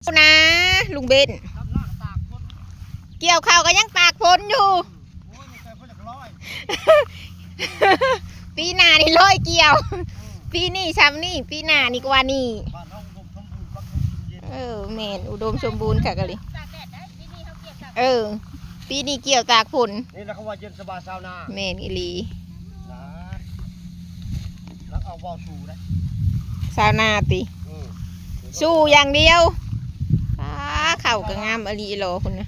ນາ ລຸງເບັນ ກ່ຽວເຂົ້າກໍຍັງຕາກຝົນຢູ່. ປີໜ້ານີ້ລອຍກ່ຽວ. ປີນີ້ຊ່ຳນີ້ ປີໜ້ານີ້ກວ່ານີ້. ເອີ ແມ່ນ ອຸດົມສົມບູນຄັກອີ່ຫຼີ. ເອີ ປີນີ້ກ່ຽວຕາກຝົນ. ນີ້ລະເຂົາວ່າເຢັນສະບາຍຊາວນາ. ແມ່ນອີ່ຫຼີ. ນາ ນັກເອົາເວົ້າສູ້ໄດ໋ ຊາວນາຕິ. ເອີ ສູ້ຢ່າງດຽວ. ອ້າ ເຂົ້າກໍງາມອີ່ຫຼີຫຼໍພຸ້ນນະ.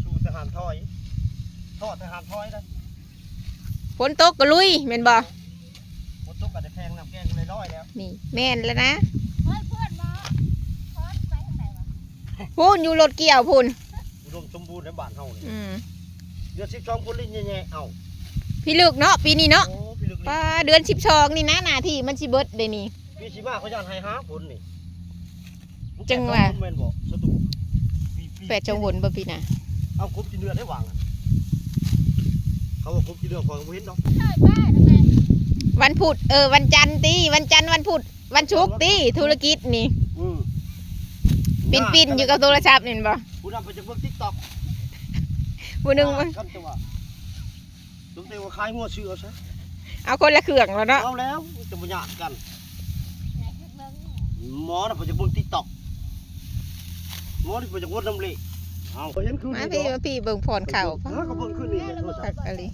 ສູ້ແຕ່ຫ້າມຖອຍ ທໍແຕ່ຫ້າມຖອຍໄດ໋. ຝົນຕົກກໍລຸຍແມ່ນບໍ່? ຝົນຕົກກໍໄດ້ແພງ ນ້ຳແກງກໍໄດ້ລອຍແລ້ວ. ນີ້ແມ່ນແລ້ວນະ. ເຮີ້ຍ ເພື່ອນມາ ເພິ່ນໄປທາງໃດວະ? ພຸ້ນ ຢູ່ລົດກ່ຽວພຸ້ນ. ອຸດົມສົມບູນໃນບ້ານເຮົານີ້. ອືມ ເດືອນສິບສອງຝົນລິນແຍ່ໆ. ເອົ້າ ພິລຶກເນາະ ປີນີ້ເນາະ. ໂອ້ ພິລຶກ. ປ້າ ເດືອນສິບສອງນີ້ນະ ໜ້າທີ່ມັນຊິເບິດເດ້ນີ້. ປີຊິມາເຂົາຢ້ານໃຫ້ຫາຝົນນີ້. ຈັ່ງວ່າ ແປດສອງຝົນບໍ່ ສະຕູ? ແປດສອງຝົນບໍ່ປີໜ້າ? ເອົາ ກົບກິນເດືອນໄດ້ຫວາງ. ເຂົາວ່າກົບກິນເດືອນ ຂ້ອຍກໍບໍ່ເຫັນດອກ. ວັນພຸດ ເອີ ວັນຈັນຕິ ວັນຈັນ ວັນພຸດ ວັນສຸກຕິ ທຸລະກິດນີ້. ອືມ ປິ່ນໆຢູ່ກັບໂທລະສັບນີ້ແມ່ນບໍ່? ຜູ້ນັ້ນໄປຈາກເບິ່ງ TikTok ຜູ້ໜຶ່ງ ຄັນແຕ່ວ່າ ສົມແຕ່ວ່າຂາຍງົວຊື້ເອົາຊະ. ເອົາຄົນລະເຄື່ອງແລ້ວເນາະ. ເອົາແລ້ວ ຈະບໍ່ຍາກກັນ. ໝໍນະໄປຈາກເບິ່ງ TikTok ໝໍນີ້ໄປຈາກວົນນຳເລກ. ເອົາ ຂ້ອຍເຫັນຄືນນີ້ ມາພີ່ ມາພີ່ ເບິ່ງພອນເຂົ້າ. ເອີ ກໍເບິ່ງຄືນນີ້ ໂທລະສັບ ຄັກອີ່ຫຼີ.